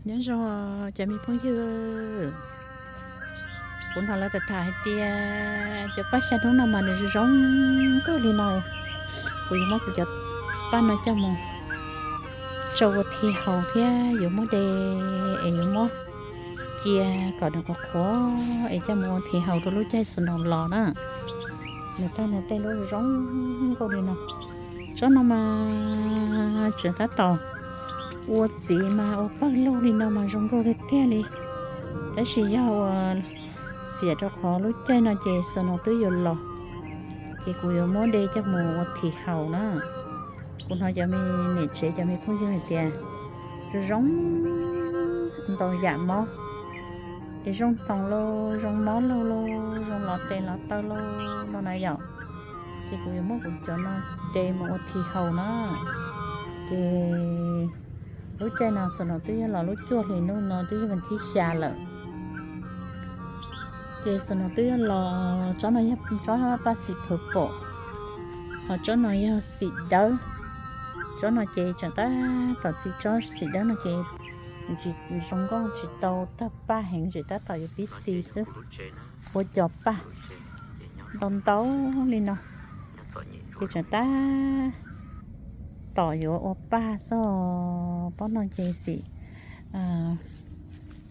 Nyob zoo cov me phooj ywg, kuv hnov lawv tham tham hais tias cov paj xya hnub no mas nws zoo zoo nkauj li no. Kuv yuav muab kuv cov paj no coj mus tsau ua thi haus thiab yuav muab de es yuav muab cia kom nws qhuav qhuav es coj mus ua thi haus rau lub caij snow los na. Nws tag nws tej lub zoo nkauj li no. Tsob no mas tseem tab tom ua txiv mas ua pawg lug li no mas zoo nkauj tiag tiag li. Tab sis yog ua xiam rau qhov lub caij no ces snow twb yuav los, ces kuv yuav muab de coj mus ua thi haus na. Kuv hnov cov me niam tsev cov me phooj ywg hais tias zoo zoo ntau yam mob, es zoo hnoos lauj, zoo mob laug lauj, zoo lov tes lov taw lauj no na yom. Ces kuv yuav muab kuv cov no de mus ua thi haus na. Ces lub caij no snow twb yuav los, lub cuaj hlis ntuj no twb yog vas thib xya lawm. Ces snow twb yuav los, tsob no yog tsob paj xim purple, ho tsob no yog xim dawb. Tsob no ces tseem tab tom txi, tsob xim dawb no ces tsis zoo nkauj, tsis tau tawg paj heev, tseem tab tom yuav pib txi xwb, ua cov paj ntau ntau li no. Ces tseem tab tom yuav ua paj xwb, pob no ces xim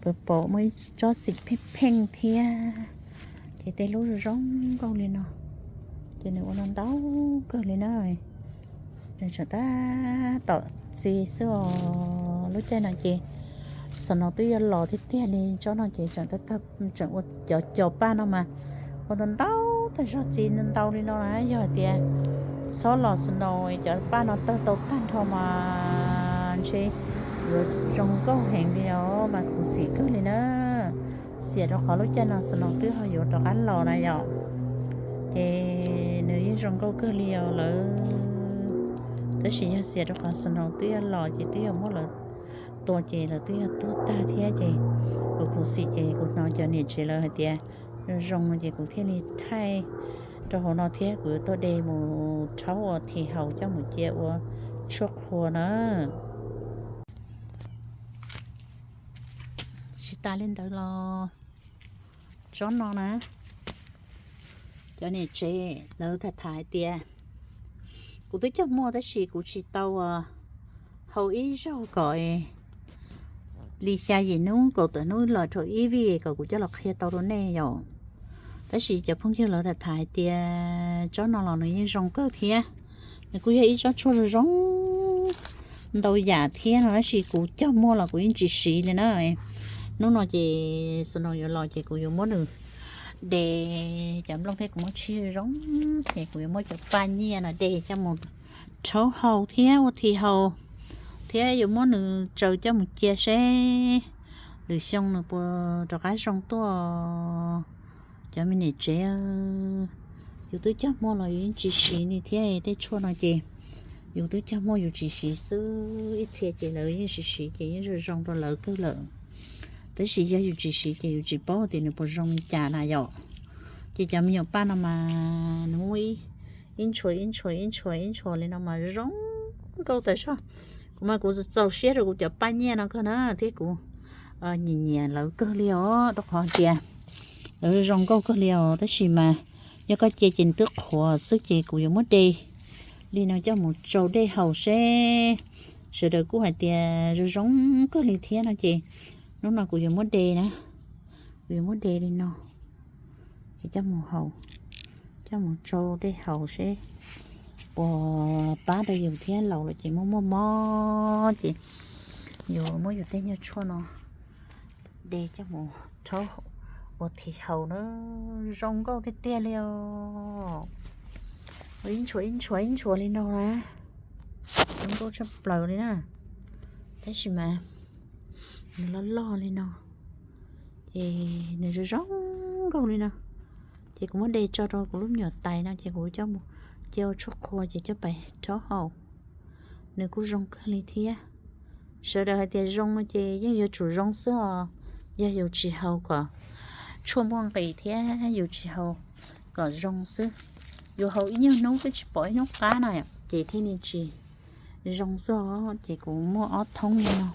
purple, muaj ib tsob xim pheej pheej thiab. Ces tej lub zoo zoo nkauj li no, ces nws ua ntau ntau kawg li na. Nws tseem tab tom txi xwb os. Lub caij no ces snow twb yuav los tiag tiag li, tsob no ces tseem ua cov cov paj no mas ua ntau ntau tag zog, txi ntau ntau li no na. Yog hais tias txhob los snow cov paj no tawg tau tag nrho mas ntshe yuav zoo nkauj heev li os, mas khuv xim kawg li na. Xiam rau qhov lub caij no snow twb ho yuav rov qab los na yom. Ces nws yeej zoo nkauj kawg li os lawm. Tab sis yog xiam rau qhov snow twb yuav los ces twb yuav muab lawv tua ces lawv twb yuav tuag tag thiab ces kuv khuv xim ces kuv hnov cov niam tsev lawv hais tias zoo zoo no ces kuv thiaj li thaij rau hauv no thiab kuv yuav tuaj de mus rhaub ua thi haus coj mus cia ua tshuaj qhua na. Tsis tas li ntawd los tsob no na, cov niam tsev lawv tham tham hais tias kuv twb cog muaj tab sis kuv tsis tau hau ib zaug kom li xya yim hnub kaum tawm hnub los rau ib vij kom kuv coj los qhia tau rau nej yom. Tab sis cov phooj ywg lawv tham tham hais tias tsob no los nws yeej zoo kawg thiab. Nws kuj yog ib tsob tshuaj zoo zoo ntau yam thiab no, tab sis kuv cog muaj los kuv yeej tsis siv li na. Hnub no ces snow yuav los ces kuv yuav muab nws de, cov nplooj thiab kuv muab tshij zoo, ces kuv yuav muab cov paj nyiaj no de coj mus rhaub haus thiab ua thi haus, thiab yuav muab nws tsaws coj mus cia seb lwm xyoo nws puas rov qab zoo tuaj. Cov me niam tsev, yus twb cog muaj los yus yeej tsis siv li thiab, tej tshuaj no ces yus twb cog muaj yus tsis siv xwb, ib txhia ces lawv yeej siv siv ces yeej zoo zoo rau lawv kawg lawm. Tab sis yog yus tsis siv ces yus tsis paub tias nws puas zoo li cas na yom. Ces cov me nyuam paj no mas nws muaj ib ntshua ib ntshua ib ntshua ib ntshua li no mas zoo nkauj tas zog. Kuv mas kuv txaus siab rau kuv cov paj nyiaj no kawg na, thiab kuv nyiam nyiam lawv kawg li os, rau qhov tias lawv zoo nkauj kawg li os. Tab sis mas yog koj cia ces nws twb qhuav xwb, ces kuv yuav muab de li no coj mus tsau dej haus seb. Sawv daws kuj hais tias zoo zoo kawg li thiab no ces hnub no kuv yuav muab de na, kuv yuav muab de li no es coj mus haus, coj mus tsau dej haus seb puas pab rau yus thiab. Laus lawm ces muaj muaj mob ces yus muab yus tej nyuag tshuaj no de coj mus rhaub ua thi haus na, zoo nkauj tiag tiag li os. Ib ntshua ib ntshua ib ntshua li no na, zoo nkauj tshaj plaws li na. Tab sis mas nws loj loj li no, ces nws zoo zoo nkauj li no. Ces kuv muab de tso rau kuv lub me nyuam tais no ces kuv coj mus cia ua tshuaj qhua ces coj pais rhaub haus. Nws kuj zoo kawg li thiab. Sawv daws hais tias zoo no ces yeej yuav tsum zoo xwb os. Yog yus tsis haus kom tshuaj muaj nqis thiab yus tsis haus kom zoo xwb. Yus haus ib nyuag hnub twb tsis pom ib hnub qab na, ces thiaj li tsis zoo xwb os. Ces kuv muaj ob thoob li no,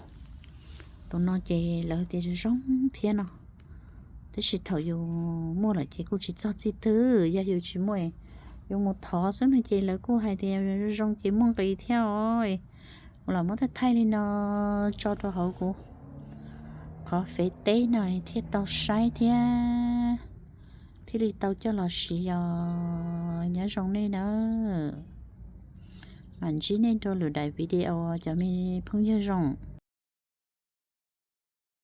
Tus no ces lawv tias zoo thiab no, tab sis thaum yus muaj lawm ces kuj tsis txog txij twg, yog yus tsis muaj, yus mus thov xwb no ces lawv kuj hais tias zoo ces muaj nqis thiab os. Kuv los muab thaij thaij li no tso rau hauv kuv qhov Fev teb no thiaj tau saib thiab thiaj li tau coj los siv os. Nyob zoo nej nawb, mam ntsib nej rau lwm daim video cov me phooj ywg zoo.